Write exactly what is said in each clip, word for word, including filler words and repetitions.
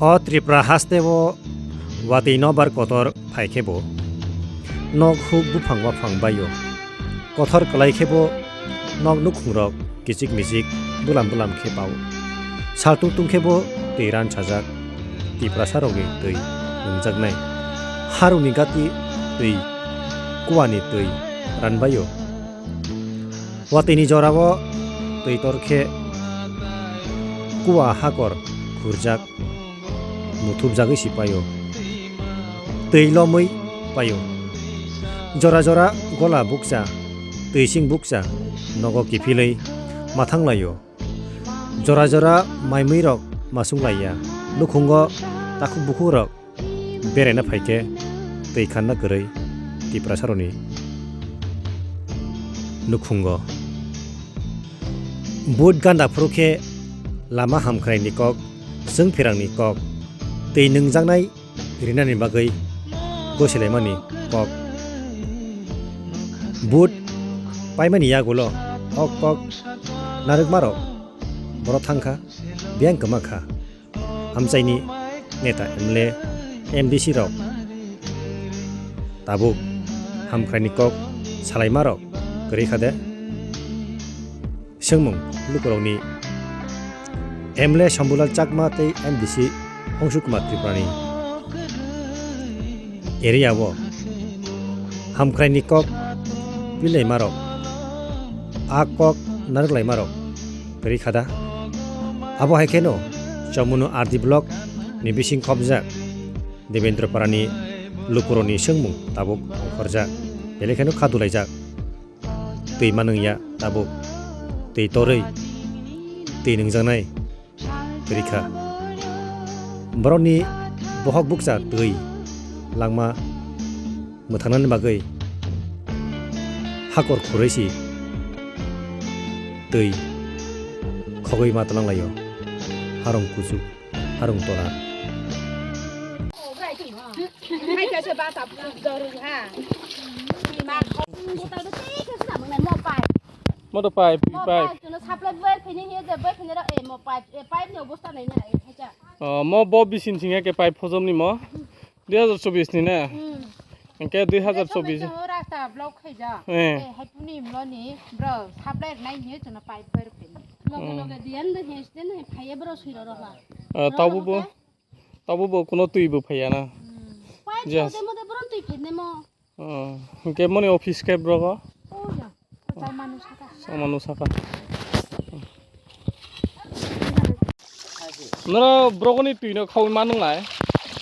O Tripura haste o watwi nobar kotor phai khe bo nok huk buphang waphang bai o. Kothor kwlai khe bo nok nukhungrok kichik michik bulam bulam khe pao. Sal tung tung khe bo twi ran sajak, Tiprasarokni twi nungjaknai. Harungni gati twi, kuani twi ran bai o. Watwini jorao twi tor khe kua hakor khurjak, muthupjagwi si paio, twi lomwi paio. Jora jora gola bukcha, twising bukcha nogo kiphilwi mathang laio. Jora jora mai mui rok masung laiya, nukhungo takhuk bukhuk rok beraina phai khe twi khanna kwrwi Tiprasarokni nukhungo. But ganda phuru khe lama hamkhraini kok, chwng phirangni kok, twi nwngjaknai rinani bagwi gosilaimani kok. But paimani yagulo o kok narwkmarok boro thang kha, biyang kwma kha. Amchaini neta M L A, M D C rok tabuk hamkhraini kok salaimarok kwrwi kha de? Swngmung lukurokni M L A Shambhulal Chakma tei M D C Hongshu Kumar Tripurani area o hamkhraini kok pilaimarok, a kok narwklaimarok kwrwi kha da? Abo hai kheno Chomunu R D block ni bising khopjak Debendra Parani lukurokni swngmung tabuk ongkhorjak, belai kheno kha dulaijak. Twi manwngya tabuk, twi torwi, twi nwngjaknai. Kwrwi kha. Borokni bohok bukcha twi langma mwthangnani bagwi hakor khurwi si twi khogwi ma twlang laio. Harung kuchuk, harung tola. Moto pipe, pipe. Pipe, no supply bai phini hiye je bai phini ra, eh, mo pipe, eh, pipe ni obosta nai na, eh, khacha. Oh, mo bo bisin singa ke pipe phojom ni mo. Dui hazar chobis ni na. Hmm. Engke dui hazar chobis. Dui hazar chobis ni rasta block khai ja. Eh. Eh, hai puni mlo ni, bro, supply nai ni chuna pipe bai phini. Loge loge diyan de hes den hai phaiye bro sui ro ro ha. Ah, tabu bo. Tabu bo kuno twi bo phaiya na. Hmm. Pipe yes. Mode mode bro twi phini mo. Oh, hwnkhe moni office khe brogo? Oh, ya. Chai manu saka. Chai manu saka. Noro brogoni twino khaui manung lai?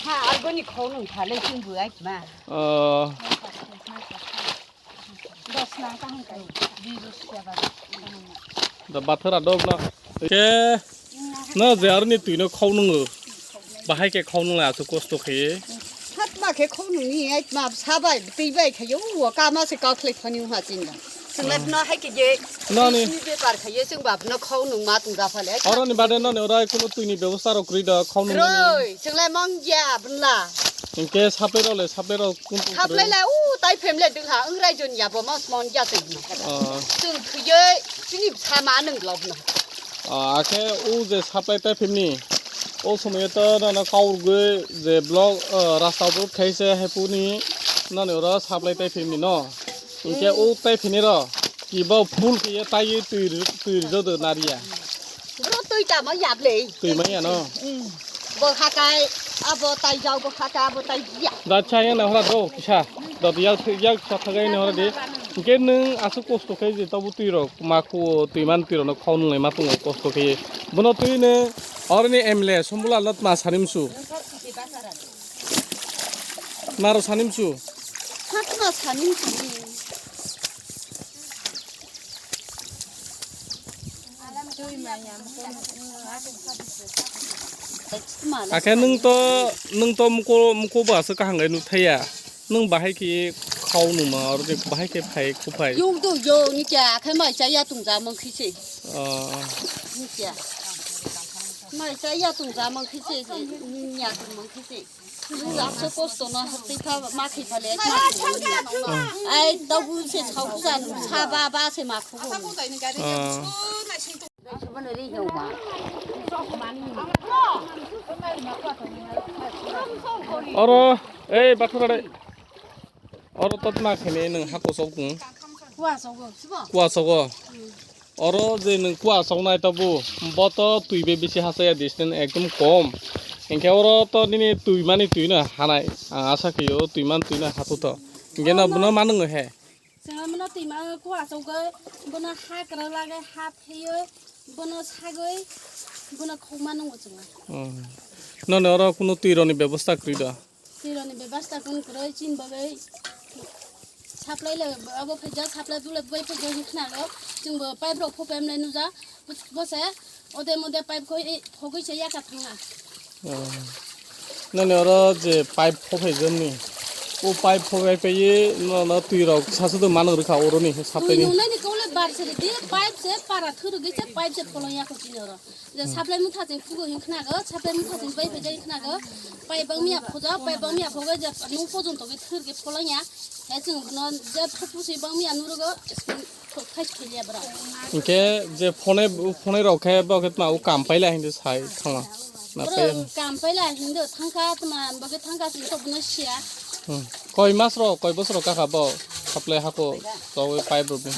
Ha, argoni khau nung thale chwng bu ai ma. Oh. Dos na ka hang kai. Di dos ya ba. Da bathara dog na. Ke na je arni twino khau nungo. Bahai ke khau nung lai asu kosto khe. Hatma khe khau nung ni ai ma sabai twi bai khe yo kama se kau khlai phani ha chin da. Sung lai no hai ke je. Nani. Ni bepar khe ye sung bab no khau nung ma tung da phale. Oro ni bade nani ora kuno twini bebosta rok kri da khau nung. Roi, sung lai mang ya bunla. Hingke saplai rok le, saplai rok kun kun. Saplai lai u tai phem le ding ha, ang rai jon ya bo mas mon ya tei. Ah. Sung khe ye chini sama nung lok no. Ah, akhe o je supply tai phimni, o somoyo to nono kaurgwi je block, ah, rasta road khaise haipuni noni oro supply tai phimni no. Hinkhe o tai phini ro kibo full khe ye tai twi ri-, twi rijado nariya. Bro twi tamo yablei. Twi manya no. Mm. Bo hakai abo tai jao, bo hakai abo tai ya. Da chaya na hora do kisa. Da ya ya kisa thagai na hora de. Hinkhe nwng aswk kosto khe je tobo twi rok. Ma khuo twi man twi rokno khau nung lai ma tongo kosto khe. Bono twi no oroni M L A Sombulal no tma sani msu. Maro sani msu. Hakma sani msu. Akhe nwng to, nwng to muko, muko bo aswk kaham gai nuk thaiya. Nwng bahai khe khau nungma oro je bahai khe phai khuphai. Yung tu yung ni kya khai mai cha ya tung ja mang khi se. Ah. Ni kya. Mai cha ya tung ja mang khi se, ni ya tung mang khi se. Yung ya so kosto no tei pha ma khi pha le. Ai tau bu se chau sa sa ba ba se ma khu. Ah. Oro, ei, bathura de. Oro totma khene nwng hako sok nwng. Kuasogo, sibo? Kuasogo. Oro je nwng kuasoknai to bo, bo to twi bai bisi hachaya distance ekdom kom. Hinkhe oro to nini twi mani twi no hanai. Ang asa khe o twi man twi no hatu to. Hinkhe no bono manwngo he. Chwng bono twi ma kuasogwi, bono ha kwrwlagwi, ha pheywi, bono sagwi, bono khokma nungo chwng. Hmm. Noni oro kunu twi rokni bebostha kwrwi do? Twi rokni bebostha kunu kwrwi, chini bagwi supply le abo phaijak, supply bule bai phaijak wngkha nago. Chwngbo pipe rok phopemlai nujak, bose ode mode pipe khoi, phogwi se yaka thangna. Oh. Nani oro je pipe phophaijak ni. O pipe phophaipaiwi no, no twi rok sasu do manung rwkha oro ni supply ni. Twi nungnai ni kole bar se di pipe se para thurugwi se pipe se pholong yako chini oro. Je supply motha chwng phugo hin khnago, supply motha chwng bai phaijak hin khnago. Pipe bangmiya phoja, pipe bangmiya phogo je nung pojon togwi thurgwi pholong ya. He chwng no je phupu se bangmiya nurugo. Hinkhe je phone, phone rok khe bo khe tma o kam paila hindi sai thangma. Na Bro, paila. Kam paila hindi thangkha tma bo khe thangkha sini to bono siya. Hmm. Koi mas rok, koi bosor rok kakha bo supply hako to pipe rok ni.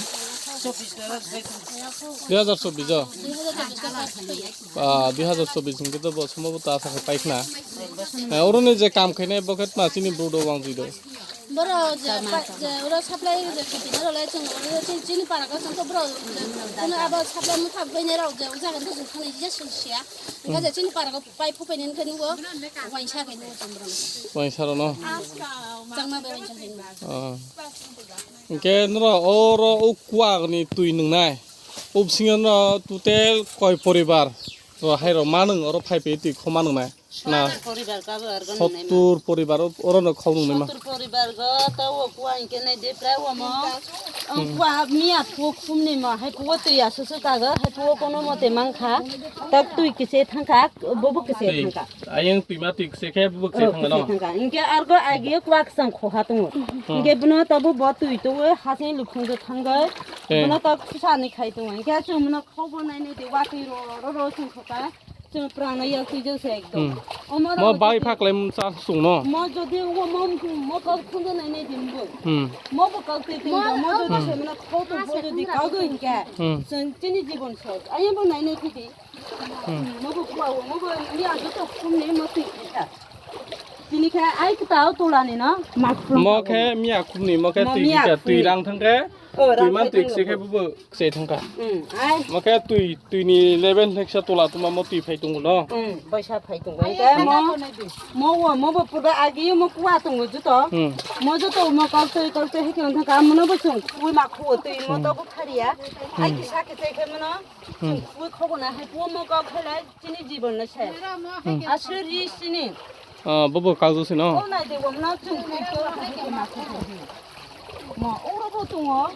Dui hajar chobbish o? Dui hajar chobbish o pipe paila. Ah, dui hajar chobbish hinkhe to bo sombhoboto asa khe paikhna. Eh, oro ni je kam khainai bo khe tma chini bro do wang jui do. Borok je pa-, je oro supply je khiti na role chwng oro chini, chini para ko chwng to borok je kono abo supply motha bainai rok je o jaga to chwng thani je chwng siya. Hwnkhe je chini para ko pipe phophaini hwnkhe nugo waisa khe nugo chwng borok. Waisa rok no? Changma bai waisa khe nugo. Ah. Hwnkhe norok oro o kuak ni twi nwngnai. O bisingo no total koi poribar ro hai rok manwng oro phai phai twi kho manwngnai. Na, sottur poribar o-, orono khok nungnaima. Sottur poribar go ta o kuwa hinkhe nai de prai omo. Ang kuwa miya phuo khumni ma, hai phuo twi asu su kago, hai phuo kono mote mangkha. Tak twi kise thangkha, bobo kise thangkha. Ayang twi ma twi kise khe bobo kise thangkha no. Hinkhe argo agi kuwa ksang khoha tongo. Hinkhe bono tabo bo twi to hasing lukhung do thangoi. Bono tak susani khai tongo. Hinkhe chumno khobo nai nai de watwi ro ro ro sing khoka. Chwng prang no yak twi jose ekdom. Hmm. Omo Mo rok bai jodi phaklai mung cha sung no. Mo jodi o mo, mo kok khunjo nai nai din bo. Hmm. Mo bo kok twi twi mo jodi se mena khau to bo jodi kau go hinkhe. Hmm. Chwng chini jibon sot. Aye bo nai nai twi twi. Hmm. Mo bo kuwa o, mo bo ni a joto khum ni mo twi twi kha. Tini khe ai kta o tola ni no. Mo khe miya khum ni, mo khe twi twi kha, twi rang thang khe. Twi man twi kse khe bo. Kchai thangkha. Hmm, ai. Mo khe twi, twi ni level hwnkhe kisa tola tongma mo twi phai tongo no. Hmm, baisa phai tongo. Ai, tei mo, mo wo, mo bo pura agi mo kuwa tongo juto. Hmm. Mo juto mo kau twi, kau twi hwnkhe thangkha, mo no bo chwng kuwi ma khuo twi mo to bo khariya. Ai kisa khe tei khe mo no chwng kuwi khobo na hai kuo mo kau khe lai chini jibon no se. Hmm. Aswk ri sini. Ah, bo bo kau se no. Ko nai de wo mo no chwng kuwi to hai khe ma khuo. Mo oro bo tongo.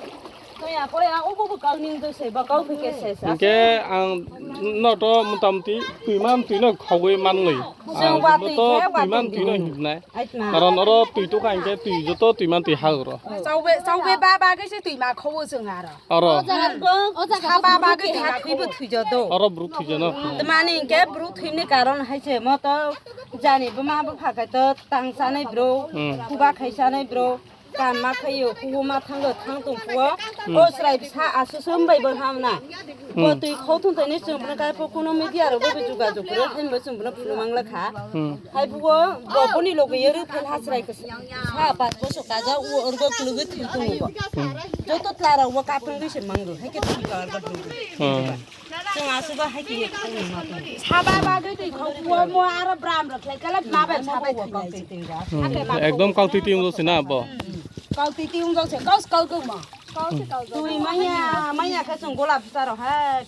Toya pore a obo bo kau ning do se, ba kau phi ke se sa. Hinkhe ang no to motamoti twi man twi no khogwi manlai. Ang bo to twi man twi no hinai. Karon oro twi to kha hinkhe twi joto twi man twi ha oro. Chaube, chaube ba ba ke se twi ma khobo chwng aro. Oro. O jaga, o jaga ba ba ke twi ma khobo thwi jo do. Oro bru thwi jo no. Tmani hinkhe bru thwimni karon hai se mo to jani bo ma bo pha khai to tang chanai bro, kuba khai chanai bro. Kam ma khaio, kuo ma thango, thang tong kuo. O chwrai bwsa asu sum bai bo hamna. Bo twi khau thung tani chwng bwno kai po kuno media ro bo juga jug ro, hem bo chwng bwno phunu mang lakha. Hai buo, bo boni loge yeru phel ha chwrai khe sa pas boso kaja u orgo klugi thung tung bo. Joto tla ro bo kapung bi se mang ro, hai khe thung ro. Chwng aswk hai khe saba bagwi twi khok kuo mo aro bram rok khlai kala ma bai sabai thwi lai. Hmm, ekdom kau twi twi wng se na bo. Kau twi twi wng se, kau kau kau mo. Twi manya, manya khe chwng gola bwsa rok hai.